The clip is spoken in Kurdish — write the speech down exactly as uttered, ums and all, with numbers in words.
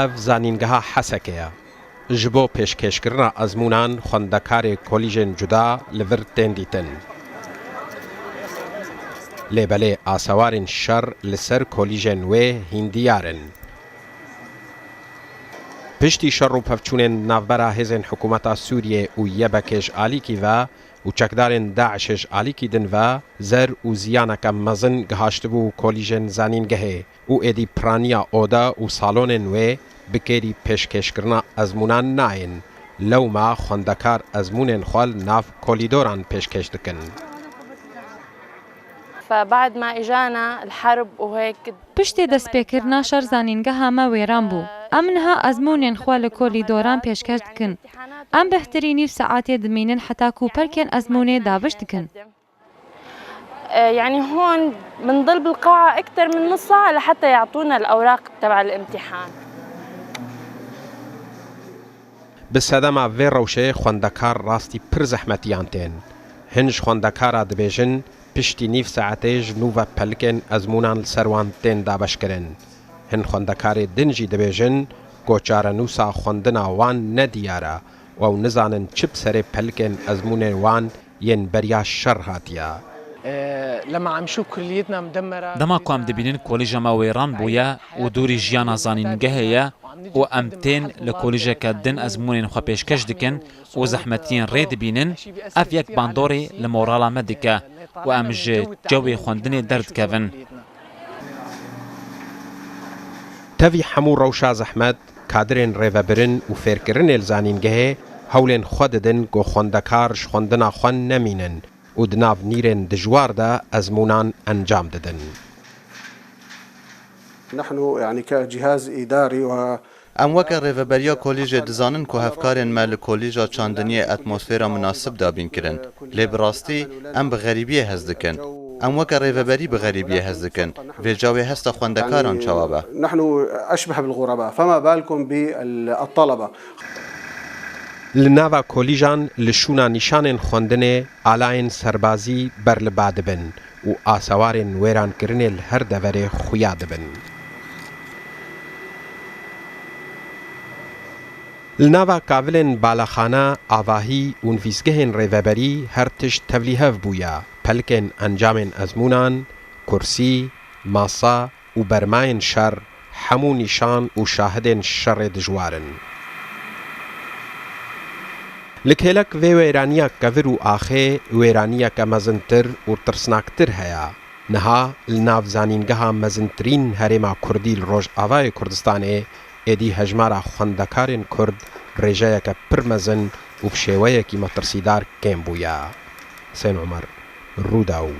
Ev zanîngeha Hesekê ye. Ji bo pêşkêşkirina ezmûnan xwendekarê kolîjên cuda li vir tên dîtin. Lê belê asewarên şer li ser kolîjên wê hîn diyar in. Piştî şer û pevçûnên navbera hêzên hikûmeta Sûriyê û Y P G ji alîkî ve û çekdarên DAIŞê ji alîkî din ve zer û ziyaneke mezin gihaştibû kolîjên zanîngehê û êdî piraniya oda û salonên wê bi kêrî pêşkêşkirina ezmûnan nayên. Lewma xwendekar ezmûnên xwe li nav kolîdoran pêşkêş dikin. فبعد ما إجانا الحرب وهيك Piştî destpêkirina şer zanîngeha me wêran bû. Em niha ezmûnên xwe li kolîdoran pêşkêş dikin. Em bêhtirî nîv saetê dimînin heta ku pelkên ezmûnê dabiş dikin. يعني هون بنضل بالقاعة أكتر من نص ساعة لحتى يعطونا الأوراق تبع الامتحان. Bi sedema vê rewşê xwendekar rastî pir zehmetiyan tên. Hin ji xwendekara dibêjin, piştî nîv saetê ji nû ve pelikên ezmûnan li ser wan tên dabeşkirin. Hin xwendekarê din jî dibêjin ku çarenûsa xwendina wan ne diyar e û ew nizanin çi bi serê pelikên ezmûnê wan yên beriya şer hatiye. لما عم نشوف كليتنا مدمرة. Dema ku em dibînin kolîja me wêran bûye û dûrî jiyana zanîngehê ye û em tên li kolîjeke din ezmûnên xwe pêşkêş dikin û zehmetiyên rê dibînin, ev yek bandorê li morala me dike û em ji cewê xwendinê derdikevin. Tevî hemû rewşa zehmet, kadirên rêvebirin û fêrkirinê li zanîngehê hewlên xwe didin ku xwendekar ji xwendina xwe nemînin û di nav nîrên dijwar de ezmûnan encam didin. نحن يعني كجهاز إداري و Em weke rêveberiya kolîjê dizanin ku hevkarên me li kolîja çandiniyê atmosfera minasib dabîn kirin. Lê bi rastî em bi xerîbiyê hez dikin. Em weke rêveberî bi xerîbiyê hez dikin. Vêca wê hesta xwendekaran çawa be? نحن أشبه بالغرباء، فما بالكم بالطلبة. Li nava kolîjan li şûna nîşanên xwendinê alayên serbazî ber li ba dibin û asewarên wêrankirinê li her deverê xuya dibin. Li nava kavilên balexane, avahî û nivîsgehên rêveberî her tişt tevlîhev bûye. Pelkên encamên ezmûnan, kursî, masa û bermayên şer hemû nîşan û şahidên şerê dijwar in. Li kêlek vê wêraniya kevir û axê wêraniyeke mezintir û tirsnaktir heye. Niha li nav zanîngeha mezintirîn herêma kurdî li Rojavayê Kurdistanê êdî hejmara xwendekarên kurd rêjeyeke pir mezin û bi şêweyekî metirsîdar kêm bûye. Husên Omer, Rûdaw.